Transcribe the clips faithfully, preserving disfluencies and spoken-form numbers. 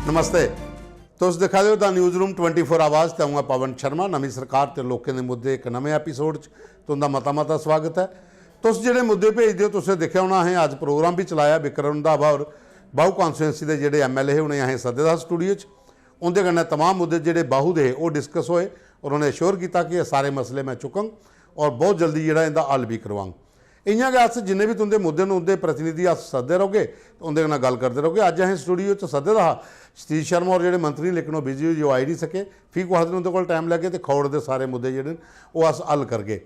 नमस्ते। तुस दिक्खा दे ओ the news room twenty four आवाज़ ते अ'ऊं आं पवन शर्मा। नमीं सरकार ते लोकें दे मुद्दे इक नमें एपिसोड च तुं'दा मता मता स्वागत ऐ। तुस जेह्ड़े मुद्दे भेजदे ओ, तुसें दिक्खेआ होना, असें अज्ज प्रोग्राम बी चलाया। विक्रम रंधावा होर बाहू कॉन्स्टिट्यूएंसी दे जेह्ड़े एमएलए हे, उ'नें असें सद्दे दा हा स्टूडियो च। उं'दे कन्नै तमाम मुद्दे जेह्ड़े बाहू दे हे, ओह् डिस्कस होए और उ'नें अश्योर कीता कि एह् सारे मसले में चुकंग और बहुत जल्दी जेह्ड़ा इं'दा हल बी करवांग। इ'यां गै अस जिन्ने बी तुं'दे मुद्दे न, उं'दे प्रतिनिधि अस सद्दे रौह्गे ते उं'दे कन्नै गल्ल करदे रौह्गे। अज्ज असें स्टूडियो च सद्दे दा हा सतीश शर्मा होर, जेह्ड़े मंत्री न, लेकिन ओह् बिजी होई, ओह् आई निं सके। फ्ही कुसै दिन उं'दे कोल टाइम लैगे ते खौड़ दे सारे मुद्दे जेह्ड़े न, ओह् अस हल करगे।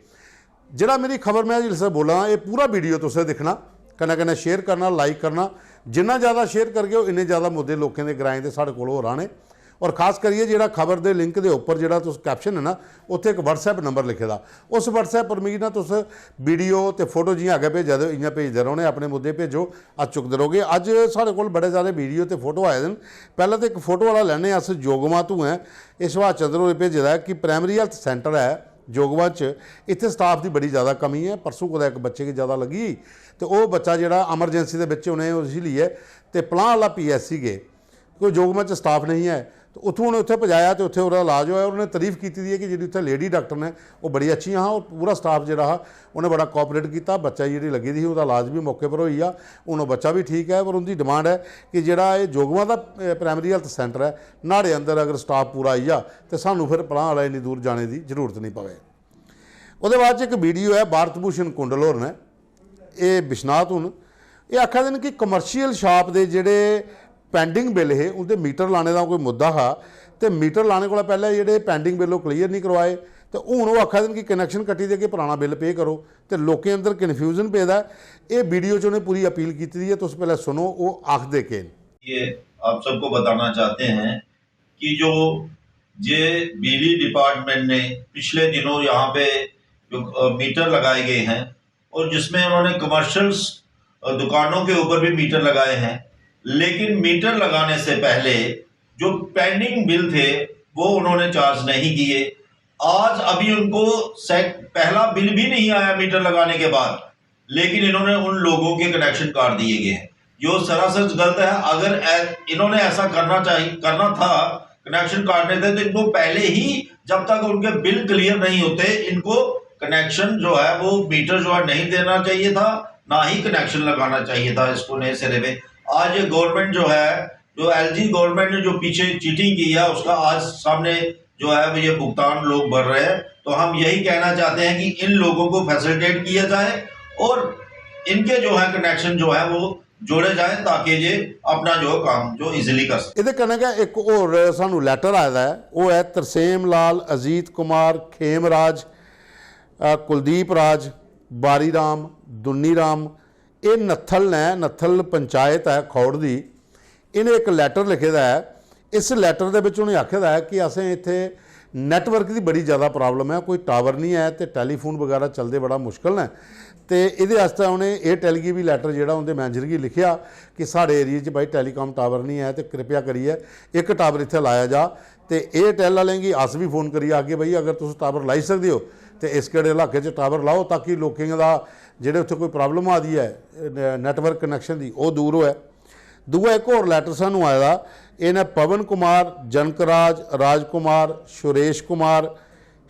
जेह्ड़ा मेरी खबर में जिसलै बोला दा, एह् पूरा वीडियो तुसें दिक्खना, कन्नै कन्नै शेयर करना, लाइक करना। जिन्ना ज़्यादा शेयर करगे ओ, इन्ने ज़्यादा मुद्दे लोकें दे, ग्राएं दे साढ़े कोल होर आने। और खास करियै जेह्ड़ा खबर दे लिंक दे उप्पर जेह्ड़ा तुस कैप्शन है ना, उत्थै इक WhatsApp नंबर लिखे दा। उस WhatsApp पर मिगी ना तुस वीडियो ते फोटो जि'यां अग्गें भेजा दे ओ, इ'यां भेजदे रौह्ने, अपने मुद्दे भेजो, अस चुकदे रौह्गे। अज्ज साढ़े कोल बड़े सारे वीडियो ते फोटो आए दे न। पैह्लें ते इक फोटो आह्ला लैने अस, जोगमा तों ऐ। एह् सुभाष चंद्र होरें भेजे दा ऐ कि प्राइमरी हेल्थ सेंटर ऐ जोगमा च, इत्थै स्टाफ दी बड़ी ज़्यादा कमी ऐ। परसों कुतै इक बच्चे गी ज़्यादा लग्गी ते ओह् बच्चा जेह्ड़ा इमरजेंसी दे बिच उ'नें उसी लेइयै ते पलांह आह्ला पीएचसी गे। कोई जोगमा च स्टाफ नेईं ऐ, ते उत्थूं उ'नें उत्थै पजाया ते उत्थै ओह्दा इलाज होआ। उ'नें तारीफ कीती दी ऐ कि जेह्ड़ी उत्थै लेडी डाक्टर न, ओह् बड़ी अच्छियां हां और पूरा स्टाफ जेह्ड़ा हा, उ'नें बड़ा कोआपरेट कीता। बच्चा जेह्ड़ी लग्गी दी ही, ओह्दा इलाज बी मौके पर होई गेआ। हून ओह् बच्चा बी ठीक ऐ, पर उं'दी डिमांड ऐ कि जेह्ड़ा एह् जोगमा दा, अ, प्राइमरी हेल्थ सेंटर ऐ, न्हाड़े अंदर अगर स्टाफ पूरा आई जा, ते सानूं फिर पलांह आह्ला इन्नी दूर जाने दी जरूरत नेईं पवै। ओह्दे बाद च इक वीडियो ऐ, भारत भूषण कुंडल होर न, एह् बिश्नाह् तों न। एह् आखा दे न कि कमर्शियल शाप दे जेह्ड़े पैंडिंग बिल हे, उं'दे मीटर लाने दा कोई मुद्दा हा, ते मीटर लाने कोला पैह्लें जेह्ड़े पैंडिंग बिल ओह् क्लीयर निं करोआए, ते हून ओह् आखा दे न कि कनैक्शन कट्टी देगे, पराना बिल पे करो, ते लोकें अंदर कन्फ्यूजन पेदा ऐ। एह् वीडियो च उ'नें पूरी अपील कीती दी ऐ, तुस पैह्लें सुनो ओह् आखदे केह् न। ये आप सबको बताना चाहते हैं कि जो जे बिजली डिपार्टमेंट ने पिछले दिनों यहाँ पे जो अ, मीटर लगाए गए हैं और जिसमें उन्होंने कमर्शियल्स दुकानों के ऊपर भी मीटर लगाए हैं, लेकिन मीटर लगाने से पहले जो पेंडिंग बिल थे वो उन्होंने चार्ज नहीं किए। आज अभी उनको सेक- पहला बिल भी नहीं आया मीटर लगाने के बाद, लेकिन इन्होंने उन लोगों के कनेक्शन काट दिए गए हैं। जो सरासर गलत है। अगर ऐ- इन्होंने ऐसा करना चाहिए, करना था, कनेक्शन काटने थे, तो इनको पहले ही, जब तक उनके बिल क्लियर नहीं होते, इनको कनेक्शन जो है वो मीटर जो है नहीं देना चाहिए था, ना ही कनेक्शन लगाना चाहिए था इसको नए सिरे पे। आज ये गवर्नमेंट जो है, जो एलजी गवर्नमेंट ने जो पीछे चीटिंग की है, उसका आज सामने जो है वो ये भुगतान लोग भर रहे हैं। तो हम यही कहना चाहते हैं कि इन लोगों को फैसिलिटेट किया जाए और इनके जो है कनेक्शन जो है वो जोड़े जाए, ताकि ये अपना जो काम जो इजीली कर सकें। एह्दे कन्नै गै इक होर सानूं लैटर आए दा ऐ, ओह् ऐ तरसेम लाल, अजीत कुमार, खेम राज, अ, कुलदीप राज, बारी राम, दुन्नी राम। एह् नत्थल न, नत्थल पंचायत ऐ खौड़ दी। इ'नें इक लैटर लिखे दा ऐ। इस लैटर दे बिच उ'नें आखे दा ऐ कि असें इत्थै नैटवर्क दी बड़ी ज़्यादा प्रॉब्लम ऐ, कोई टावर निं ऐ ते टैलीफोन बगैरा चलदे बड़ा मुश्कल न। ते एह्दे आस्तै उ'नें एयरटैल गी बी लैटर जेह्ड़ा उं'दे मैनेजर गी लिखेआ कि साढ़े एरिया च भाई टैलीकाम टावर निं ऐ ते कृपया करियै इक टावर इत्थै लाया जा। ते एयरटैल आह्लें गी अस बी फोन करियै आखगे, भाई, अगर तुस टावर लाई सकदे ओ ते इस केह्ड़े इलाके च टावर लाओ, ताकि लोकें दा जेह्ड़े उत्थै कोई प्रॉब्लम आ दी ऐ नैटवर्क कनैक्शन दी, ओह् दूर होऐ। दूआ इक होर लैटर सानूं आए दा, एह् न पवन कुमार, जनक राज, राज कुमार, सुरेश कुमार,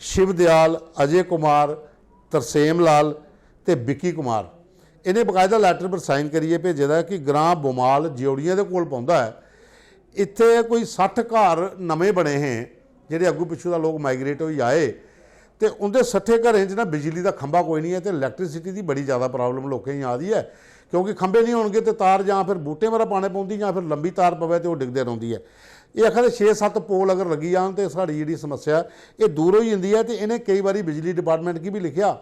शिव दयाल, अजय कुमार, तरसेम लाल ते विक्की कुमार। इ'नें बकायदा लैटर पर साइन करियै भेजे दा ऐ कि ग्रां बोमाल ज्योड़ियें दे कोल पौंदा ऐ। इत्थै कोई सट्ठ घर नमें बने हे, जेह्ड़े अग्गू पिच्छू दा लोक माइग्रेट होई आए, ते उं'दे सट्ठे घरें च ना बिजली दा खंभा कोई निं ऐ ते इलैक्ट्रिसिटी दी बड़ी ज़्यादा प्रॉब्लम लोकें गी आ दी ऐ, क्योंकि खंभे निं होनगे ते तार जां फिर बूह्टें पर पाने पौंदी जां फिर लंबी तार पवै ते ओह् डिगदे रौंह्दी ऐ। एह् आखा दे छे सत्त पोल अगर लग्गी जान ते साढ़ी जेह्ड़ी समस्या ऐ, एह् दूर होई जंदी ऐ। ते इ'नें केई बारी बिजली डिपार्टमेंट गी बी लिखेआ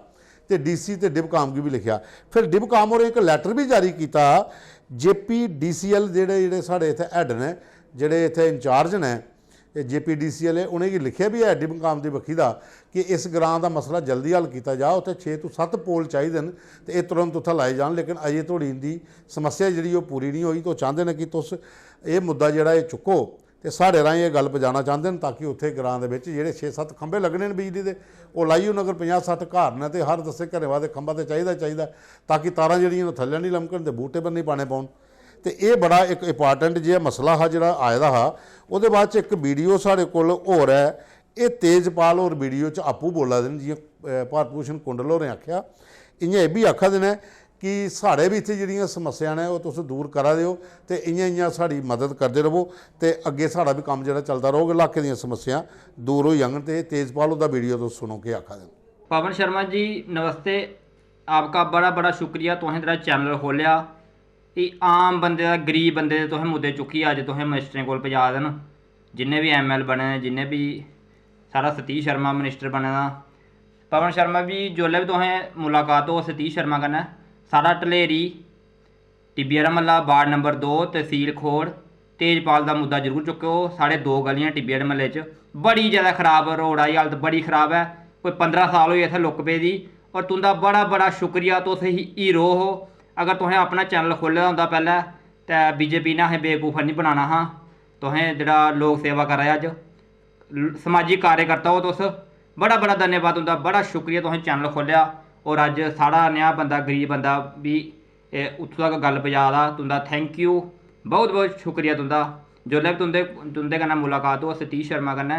ते डीसी ते डिवकाम गी बी लिखेआ। फिर डिवकाम होरें इक लैटर बी जारी कीता, जेपीडीसीएल जेह्ड़े, जेह्ड़े साढ़े इत्थै हैड न, जेह्ड़े इत्थै इंचार्ज न, एह् जेपीडीसीएल, उ'नेंगी लिखेआ बी ऐ डिवकाम दी बक्खी दा कि इस ग्रां दा मसला जल्दी हल कीता जा। उत्थै छे तों सत्त पोल चाहिदे न ते एह् तुरंत उत्थै लाए जान, लेकिन अजें धोड़ी इं'दी समस्या जेह्ड़ी ओह् पूरी निं होई। ते ओह् चांह्दे न कि तुस एह् मुद्दा जेह्ड़ा एह् चुक्को ते साढ़े राहें एह् गल्ल पजाना चांह्दे न, ताकि उत्थै ग्रां दे बिच जेह्ड़े छे सत्त खंभे लग्गने न बिजली दे, ओह् लाई ओड़न। अगर पंजाह् सट्ठ घर न ते हर दस्सें घरें बाद इक खंभा ते चाहिदा गै चाहिदा, ताकि तारां जेह्ड़ियां न थल्लै निं लमकन ते बूह्टे पर निं पाने पौन। ते एह् बड़ा इक इंपार्टेंट जेहा मसला हा जेह्ड़ा आए दा हा। ओह्दे बाद च इक वीडियो साढ़े कोल होर ऐ, एह् तेजपाल होर वीडियो च आपूं बोला दे न, जि'यां अ, भारत भूषण कुंडल होरें आखेआ, इ'यां एह् बी आखा दे न कि साढ़े बी इत्थै जेह्ड़ियां समस्यां न ओह् तुस दूर करा दे ओ, ते इ'यां इ'यां साढ़ी मदद करदे र'वो, ते अग्गें साढ़ा बी कम्म जेह्ड़ा चलदा रौह्ग, इलाके दियां समस्यां दूर होई जाङन। ते एह् तेजपाल हुंदा वीडियो तुस सुनो केह् आखा दे न। पवन शर्मा जी, नमस्ते। आपका बड़ा बड़ा शुक्रिया, तुसें जेह्ड़ा चैनल खोह्लेआ। एह् आम बंदे दा, गरीब बंदे दे तुसें मुद्दे चुक्कियै अज्ज तुसें मिनिस्टरें कोल पजा दे न। जिन्ने बी एमएल बने दे, जिन्ने बी, साढ़ा सतीश शर्मा मिनिस्टर बने दा। पवन शर्मा जी, जोल्लै बी तुसें मुलाकात हो सतीश शर्मा कन्नै, साढ़ा ढलेरी, टिब्बियाड़ा म्हल्ला, वार्ड नंबर दो, तहसील खोड़, तेजपाल दा मुद्दा जरूर चुक्को। साढ़े दो गलियां टिब्बियाड़ा म्हल्ले च, बड़ी ज़्यादा खराब रोड दी हालत, बड़ी खराब ऐ। कोई पंदरां साल होई इत्थै लुक्क पेदी। और तुं'दा बड़ा बड़ा शुक्रिया, तुस ही हीरो हो। अगर तुसें अपना चैनल खोह्ल्ले दा होंदा पैह्लें, ते बीजेपी ने असें बेवकूफ निं बनाना हा। तुसें जेह्ड़ा लोक सेवा करा दे अज्ज, ल- समाजिक कार्यकर्ता हो तुस। बड़ा बड़ा धन्यवाद तुं'दा, बड़ा शुक्रिया, तुसें चैनल खोह्लेआ। और अज्ज साढ़ा नेहा बंदा, गरीब बंदा बी, एह् उत्थूं तक गल्ल पजा दा। तुं'दा थैंक यू, बहुत बहुत शुक्रिया तुं'दा। जिसलै बी तुं'दे तुं'दे कन्नै मुलाकात होऐ सतीश शर्मा कन्नै,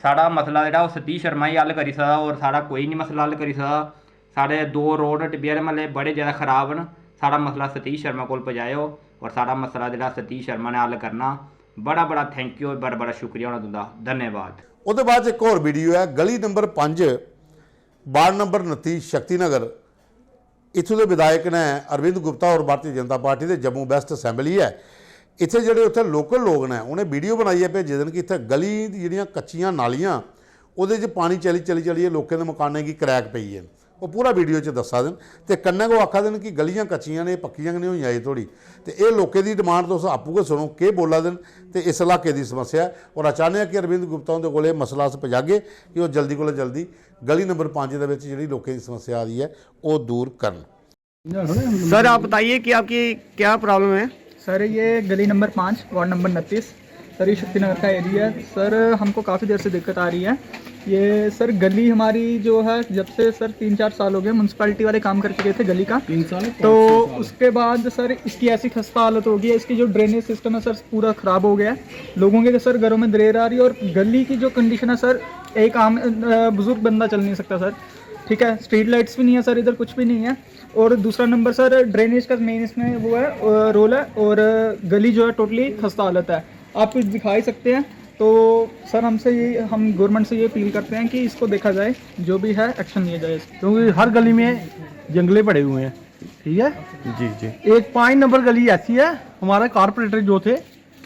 साढ़ा मसला जेह्ड़ा ओह् सतीश शर्मा ही हल करी सकदा, और साढ़ा कोई निं मसला हल करी सकदा। साढ़े दो रोड टिब्बियाड़ा म्हल्ले बड़े ज़्यादा खराब न। साढ़ा मसला सतीश शर्मा कोल पजाएओ, और साढ़ा मसला जेह्ड़ा सतीश शर्मा ने हल करना। बड़ा बड़ा थैंक यू, बड़ा बड़ा शुक्रिया होना तुं'दा। धन्यवाद। ओह्दे बाद च इक होर वीडियो ऐ, गली नंबर पंज, वार्ड नंबर उनत्ती, शक्ति नगर। इत्थूं दे विधायक ने अरविंद गुप्ता होर भारतीय जनता पार्टी दे जम्मू वैस्ट असैंबली ऐ। इत्थै जेह्ड़े उत्थै लोकल लोक न, उ'नें वीडियो बनाइयै भेजे दे न कि इत्थै गली दी जेह्ड़ियां कच्चियां नालियां, ओह्दे च पानी चली चली चलियै लोकें दे मकानें गी क्रैक पेई गे न। ओह् पूरा वीडियो च दस्सा दे न। ते कन्नै गै ओह् आखा दे न कि गलियां कच्चियां न, एह् पक्कियां गै निं होइयां अजें धोड़ी। ते एह् लोकें दी डिमांड तुस आपूं गै सुनो, केह् बोला दे न ते इस इलाके दी समस्या ऐ। और अस चाह्न्ने आं कि अरविंद गुप्ता हुंदे कोल एह् मसला अस पजागे कि ओह् जल्दी कोला जल्दी गली नंबर पंज दे बिच जेह्ड़ी लोकें दी समस्या आ दी ऐ, ओह् दूर करन। सर, आप बताइए कि आपकी क्या प्रॉब्लम है? सर, ये गली नंबर पाँच, वार्ड नंबर उनतीस, सर, ये शक्ति नगर का एरिया है। सर, हमको काफ़ी देर से दिक्कत आ रही है। ये सर, गली हमारी जो है, जब से सर तीन चार साल हो गए, म्यूनसिपैलिटी वाले काम कर चुके थे गली का। तीन साल, पाँच, तो छः साल। उसके बाद सर, इसकी ऐसी खस्ता हालत हो गई है, इसकी जो ड्रेनेज सिस्टम है सर, पूरा ख़राब हो गया है। लोगों के सर घरों में दरेर आ रही है, और गली की जो कंडीशन है सर, एक आम अ, बुजुर्ग बंदा चल नहीं सकता सर। ठीक है, स्ट्रीट लाइट्स भी नहीं है सर, इधर कुछ भी नहीं है। और दूसरा नंबर सर, ड्रेनेज का मेन इसमें वो है, रोल है। और गली जो है, टोटली खस्ता हालत है। आप कुछ दिखा ही सकते हैं। तो सर, हमसे ये, हम गवर्नमेंट से ये अपील करते हैं कि इसको देखा जाए, जो भी है, एक्शन लिया जाए। क्योंकि हर गली में जंगले पड़े हुए हैं, ठीक है। जी जी। एक पाँच नंबर गली ऐसी है, हमारे कॉरपोरेटर जो थे,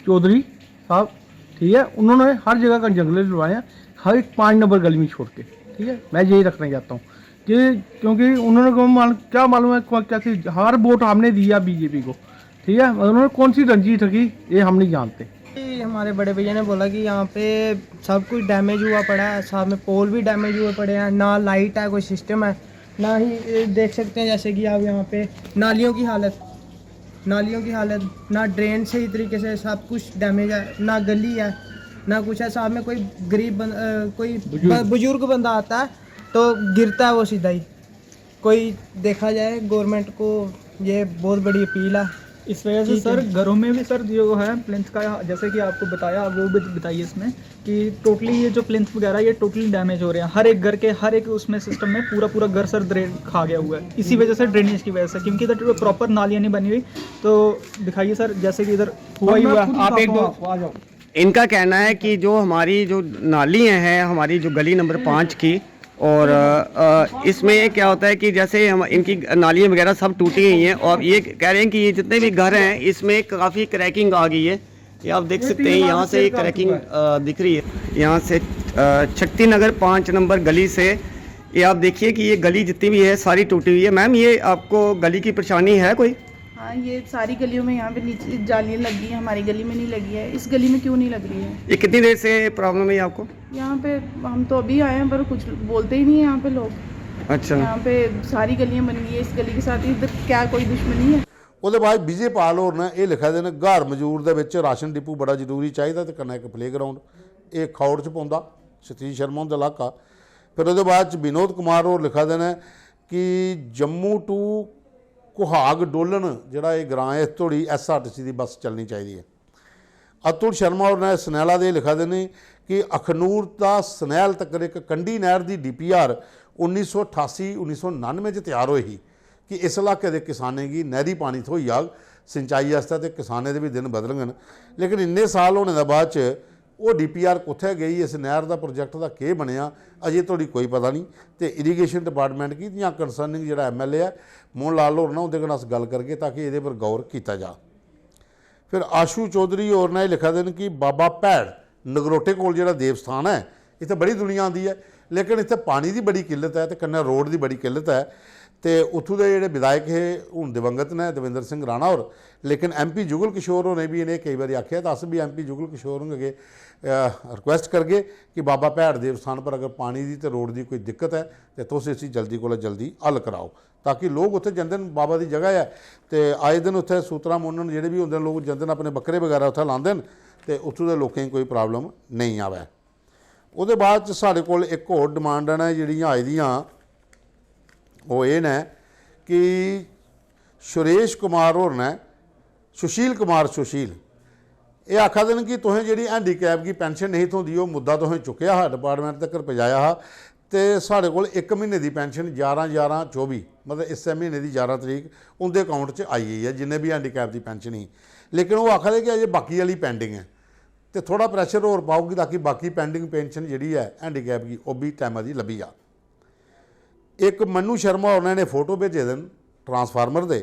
चौधरी साहब, ठीक है, उन्होंने हर जगह का जंगले डलवाए हैं, हर एक पाँच नंबर गली में छोड़ के, ठीक है। मैं यही रखना चाहता हूँ कि क्योंकि उन्होंने को माल-, क्या मालूम है कौन, कैसी, हर वोट हमने दिया बीजेपी को, ठीक है, मगर उन्होंने कौन सी रंजिश रखी, ये हम नहीं जानते। हमारे बड़े भैया ने बोला कि यहाँ पे सब कुछ डैमेज हुआ पड़ा है, साथ में पोल भी डैमेज हुए पड़े हैं, ना लाइट है, कोई सिस्टम है, ना ही, ये देख सकते हैं जैसे कि आप यहाँ पे नालियों की हालत, नालियों की हालत, ना ड्रेन सही तरीके से, सब कुछ डैमेज है, ना गली है, ना कुछ है। साथ में कोई गरीब बन, अ, कोई ब- बुजुर्ग बंदा आता है तो गिरता है वो सीधा ही। कोई देखा जाए, गवर्नमेंट को ये बहुत बड़ी अपील है। इस वजह से सर, घरों में भी सर, जो है प्लिंथ का, जैसे कि आपको बताया, वो भी बताइए इसमें कि टोटली ये जो प्लिंथ वगैरह, ये टोटली डैमेज हो रहे हैं। हर एक घर के, हर एक उसमें सिस्टम में पूरा पूरा घर सर ड्रेन खा गया हुआ है, इसी वजह से, ड्रेनेज की वजह से, क्योंकि इधर प्रॉपर नालियाँ नहीं बनी हुई। तो दिखाइए सर, जैसे कि इधर हुआ ही हुआ है। आप एक दो आ जाओ। इनका कहना है कि जो हमारी जो नाली हैं, हमारी जो गली नंबर पाँच की, और अ, इसमें क्या होता है कि जैसे हम इनकी नालियाँ वगैरह सब टूटी हुई हैं, और ये कह रहे हैं कि ये जितने भी घर हैं, इसमें काफ़ी क्रैकिंग आ गई है। ये आप देख सकते हैं, यहाँ से क्रैकिंग दिख रही है, यहाँ से अ, शक्ति नगर पाँच नंबर गली से। ये आप देखिए कि ये गली जितनी भी है, सारी टूटी हुई है। मैम, ये आपको गली की परेशानी है कोई? हाँ, ये सारी गलियों में यहाँ पे नीचे जालियाँ लग गई हैं, हमारी गली में नहीं लगी है। इस गली में क्यों नहीं लग रही है? ये कितनी देर से प्रॉब्लम है ये आपको? यहाँ पे हम तो अभी आए हैं, पर कुछ बोलते ही नहीं है यहाँ पे लोग। अच्छा। यहाँ पे सारी गलियाँ बन गई है, इस गली के साथ इधर क्या कोई दुश्मनी है? ओह्दे बाद विजयपाल होर ने एह् लिखा दे न, ग्हार मजूर दे बिच राशन डिपू बड़ा जरूरी चाहिदा ते कन्नै इक प्ले ग्राउंड, एह् खौड़ च पौंदा, सतीश शर्मा हुंदा इलाका। फिर ओह्दे बाद च विनोद कुमार होर लिखा दे न कि जम्मू टू कुहाग डोलन जेह्ड़ा एह् ग्रांऽ ऐ, इस धोड़ी एसआरटीसी दी बस चलनी चाहिदी ऐ। अतुल शर्मा होर ने सनैला दे लिखा दे न कि अखनूर दा सनैल तक्कर इक कंढी नैह्र दी डीपीआर उन्नी सौ ठासी उन्नी सौ नानुए च त्यार होई ही कि इस इलाके दे किसानें गी नैह्री पानी थ्होई जाग सिंचाई आस्तै ते किसानें दे बी दिन बदलङन। लेकिन इन्ने साल होने दे बाद च ओह् डीपीआर कुत्थै गेई, इस नैह्र दा प्रोजेक्ट दा केह् बनेआ, अजें धोड़ी कोई पता निं। ते इरीगेशन डिपार्टमेंट गी जां कंसर्निंग जेह्ड़ा एमएलए ऐ मोहन लाल होर ना, उं'दे कन्नै अस गल्ल करगे ताकि एह्दे पर गौर कीता जा। फिर आशू चौधरी होर ने लिखा दे न कि बाबा भैड़ नगरोटे कोल जेह्ड़ा देवस्थान ऐ, इत्थै बड़ी दुनिया आंदी ऐ, लेकिन इत्थै पानी दी बड़ी किल्लत ऐ ते कन्नै रोड दी बड़ी किल्लत ऐ। ते उत्थूं दे जेह्ड़े विधायक हे, हून दिवंगत न देवेंद्र सिंह राणा होर, लेकिन एमपी जुगल किशोर होरें बी इ'नें केई बारी आखेआ, ते अस बी एमपी जुगल किशोर होरें अग्गें रिक्वेस्ट करगे कि बाबा भैड़ देवस्थान पर अगर पानी दी ते रोड दी कोई दिक्कत ऐ ते तुस इसी जल्दी कोला जल्दी हल कराओ, ताकि लोक उत्थै जंदे न, बाबा दी जगह ऐ, ते आए दिन उत्थै सूतरा मुन्नन जेह्ड़े बी होंदे न, लोक जंदे न, अपने बक्करे बगैरा उत्थै लांदे न, ते उत्थूं दे लोकें गी कोई प्रॉब्लम नेईं आवै। ओह्दे बाद च साढ़े कोल इक होर डिमांड न जेह्ड़ियां आई दियां, ओह् एह् न कि सुरेश कुमार होर न, सुशील कुमार सुशील, एह् आखा दे न कि तुसें जेह्ड़ी हैंडीकैप गी पेंशन नेईं थ्होंदी, ओह् मुद्दा तुसें चुक्केआ हा, डिपार्टमेंट तक्कर पजाया हा, ते साढ़े कोल इक म्हीने दी पेंशन ग्यारह ग्यारह चौबी, मतलब इस्सै म्हीने दी ग्यारह तरीक उं'दे अकाउंट च आई गेई ऐ, जिन्ने बी हैंडीकैप दी पेंशन ही। लेकिन ओह् आखा दे कि अजें बाकी आह्ली पेंडिंग ऐ, ते थोह्ड़ा प्रेशर होर पाओ कि ताकि बाकी पेंडिंग पेंशन जेह्ड़ी ऐ हैंडीकैप गी, ओह् बी टैमा दी लब्भी जा। इक मन्नू शर्मा होरें ने फोटो भेजे दे न ट्रांसफार्मर दे,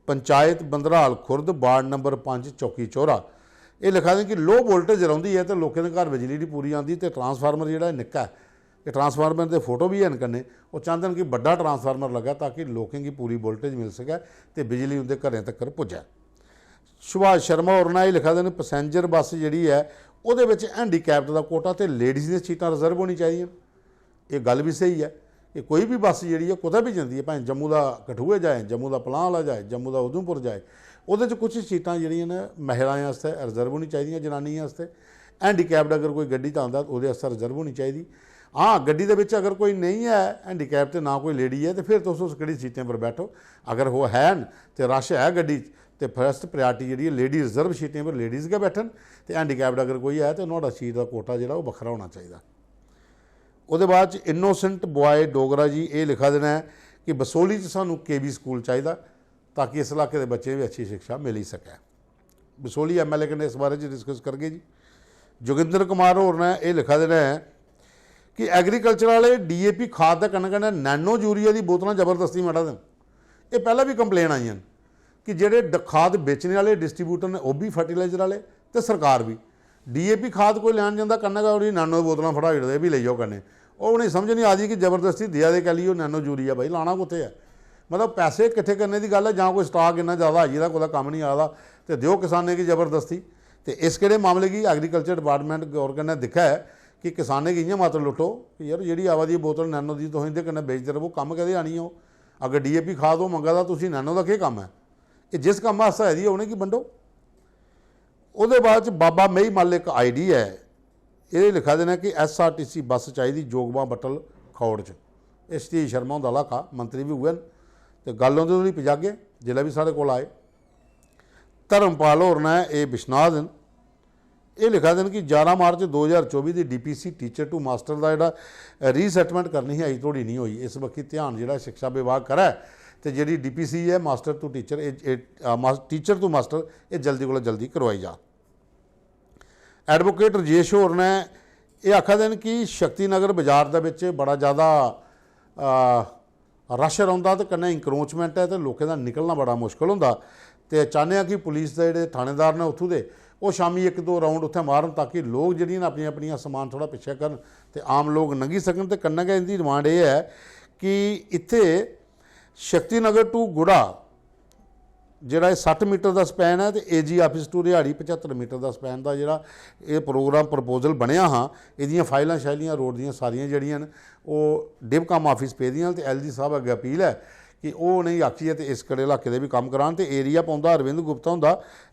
पंचायत बंदराल खुर्द, वार्ड नंबर पंज, चौकी चौरा। एह् लिखा दे कि लो वोल्टेज रौंह्दी ऐ ते लोकें दे घर बिजली निं पूरी आंदी, ते ट्रांसफार्मर जेह्ड़ा एह् निक्का ऐ, एह् ट्रांसफार्मर दे फोटो बी हैन कन्नै। ओह् चांह्दे न कि बड्डा ट्रांसफार्मर लग्गै ताकि लोकें गी पूरी वोल्टेज मिल सकै ते बिजली उं'दे घरें तक्कर पुज्जै। सुभाष शर्मा होर न, एह् लिखा दे न, पैसेंजर बस जेह्ड़ी ऐ, ओह्दे बिच हैंडीकैप्ड दा कोटा ते लेडीज दियां सीटां रिजर्व होनी चाहिदियां। एह् गल्ल बी स्हेई ऐ कि कोई बी बस जेह्ड़ी ऐ, कुतै बी जंदी ऐ, भाएं जम्मू दा कठुए जाए, जम्मू दा पलांह आह्ला जाए, जम्मू दा उधमपुर जाए, ओह्दे च कुछ सीटां जेह्ड़ियां न, महिलाएं आस्तै रिजर्व होनी चाहिदियां, जनानियें आस्तै। हैंडीकैप्ड अगर कोई गड्डी च आंदा, ओह्दे आस्तै रिजर्व होनी चाहिदी। हां, गड्डी दे बिच अगर कोई नेईं ऐ हैंडीकैप ते ना कोई लेडी ऐ, ते फिर तुस उस केह्ड़ी सीटें पर बैठो। अगर ओह् हैन ते रश ऐ गड्डी च, ते फर्स्ट प्रायोरिटी जेह्ड़ी ऐ, लेडी रिजर्व सीटें पर लेडीज गै बैठन, ते हैंडीकैप्ड अगर कोई ऐ, ते नुहाड़ा सीट दा कोटा जेह्ड़ा, ओह् बक्खरा होना चाहिदा। ओह्दे बाद च इनोसेंट बॉय डोगरा जी एह् लिखा दे न कि बसोहली च सानूं केवी स्कूल चाहिदा, ताकि इस इलाके दे बच्चें गी बी अच्छी शिक्षा मिली सकै। बसोहली एमएलए कन्नै इस बारे च डिस्कस करगे जी। जोगिंदर कुमार होर ने एह् लिखा दे न कि एग्रीकल्चर आह्ले डीएपी खाद दे कन्नै कन्नै नैनो यूरिया दी बोतलां जबरदस्ती मढ़ा दे न। एह् पैह्लें बी कंप्लेन आइयां न कि जेह्ड़े ड-, खाद बेचने आह्ले डिस्ट्रीब्यूटर न, ओह् बी फर्टिलाइजर आह्ले ते सरकार बी। डीएपी खाद कोई लैन जंदा, कन्नै गै उ'नेंगी नैनो बोतलां फड़ाई ओड़दे, "एह् बी लेई जाओ कन्नै।" ओह् उ'नेंगी समझ निं आखदी कि जबरदस्ती देआ दे कैली ओह् नैनो यूरिया, भाई, लाना कुत्थै ऐ? मतलब, पैसे किट्ठे करने दी गल्ल ऐ, जां कोई स्टाक इन्ना ज़्यादा आई गेदा, कुतै कम्म निं आ दा, ते देओ किसानें गी जबरदस्ती। ते इस केह्ड़े मामले गी एग्रीकल्चर डिपार्टमेंट गौर कन्नै दिक्खै कि किसानें गी इ'यां मत लुट्टो कि, "यार, जेह्ड़ी आवा दी बोतल नैनो दी, तुस इं'दे कन्नै बेचदे र'वो, कम्म कैह्दे आनी ऐ ओह्? अगर डीएपी खाद ओह् मंगा दा, तुसी नैनो दा केह् कम्म ऐ? एह् जिस कम्म आस्तै आई दी ऐ, उ'नेंगी बंडो।" ओह्दे बाद च बाबा मेही मल इक आईडी ऐ, एह् लिखा दे न कि एसआरटीसी बस चाहिदी जोगमा बट्टल खौड़ च। एह् सतीश शर्मा हुंदा इलाका, मंत्री बी उ'ऐ न, ते गल्ल उं'दे धोड़ी पजागे जिसलै बी साढ़े कोल आए। धर्मपाल होर न, एह् बिश्नाह् दे न। एह् लिखा दे न कि ग्यारह मार्च दो ज्हार चौबी दी डीपीसी टीचर टू मास्टर दा जेह्ड़ा रीसैटलमेंट करनी ही, अजें धोड़ी निं होई। इस बक्खी ध्यान जेह्ड़ा शिक्षा विभाग करै ते जेह्ड़ी डीपीसी ऐ, मास्टर टू टीचर, एह्, एह्, आ, मास-, टीचर टू मास्टर, एह् जल्दी कोला जल्दी करोआई जा। एडवोकेट रजेश होर ने एह् आखा दे न कि शक्ति नगर बाजार दे बिच बड़ा ज़्यादा, आ, रश रौंह्दा ते कन्नै इंक्रोचमेंट ऐ ते लोकें दा निकलना बड़ा मुश्कल होंदा। ते चाह्न्ने आं कि पुलिस दे जेह्ड़े थानेदार न उत्थूं दे, ओह् शामीं इक दो राउंड उत्थै मारन, ताकि लोक जेह्ड़ियां न, अपनियां अपनियां समान थोह्ड़ा पिच्छें करन ते आम लोक लंघी सकन। ते कन्नै गै इं'दी डिमांड एह् ऐ कि इत्थै शक्ति नगर टू गुड़ा जेह्ड़ा एह् सट्ठ मीटर दा स्पैन ऐ ते एजी आफिस टू रिहाड़ी पचत्तर मीटर दा स्पैन दा जेह्ड़ा एह् प्रोग्राम, प्रपोजल बनेआ हा, एह्दियां फाइलां शाइलियां, रोड दियां सारियां जेह्ड़ियां न, ओह् डिवकम आफिस पेदियां न। ते एलजी साहब अग्गें अपील ऐ कि ओह् उ'नेंगी आखियै ते इस कड़े इलाके दे बी कम्म करान। ते एरिया पौंदा अरविंद गुप्ता हुंदा,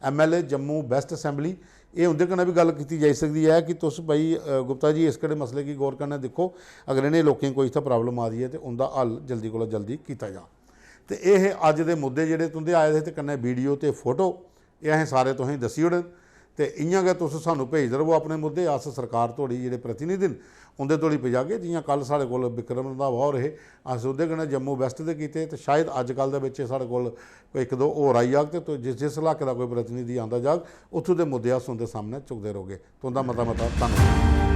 एमएलए जम्मू वैस्ट असैंबली, एह् उं'दे कन्नै बी गल्ल कीती जाई सकदी ऐ कि तुस भाई, अ, गुप्ता जी, इस कड़े मसले गी गौर कन्नै दिक्खो, अगर इ'नें लोकें गी कोई इत्थै प्रॉब्लम आ दी ऐ ते उं'दा हल जल्दी कोला जल्दी कीता जा। ते एह् हे अज्ज दे मुद्दे जेह्ड़े तुं'दे आए दे हे ते कन्नै वीडियो ते फोटो, एह् असें सारे तुसेंगी दस्सी ओड़े न। ते इ'यां गै तुस सानूं भेजदे र'वो अपने मुद्दे, अस सरकार धोड़ी जेह्ड़े प्रतिनिधि न उं'दे धोड़ी पजागे। जि'यां कल साढ़े कोल विक्रम रंधावा होर हे, अस उं'दे कन्नै जम्मू वैस्ट दे कीते, ते शायद अज्जकल दे बिच्च साढ़े कोल कोई इक दो होर आई जाग, ते तुस जिस जिस इलाके दा कोई प्रतिनिधि आंदा जाग, उत्थूं दे मुद्दे अस उं'दे सामनै चुकदे रौह्गे। तुं'दा मता मता धन्नवाद।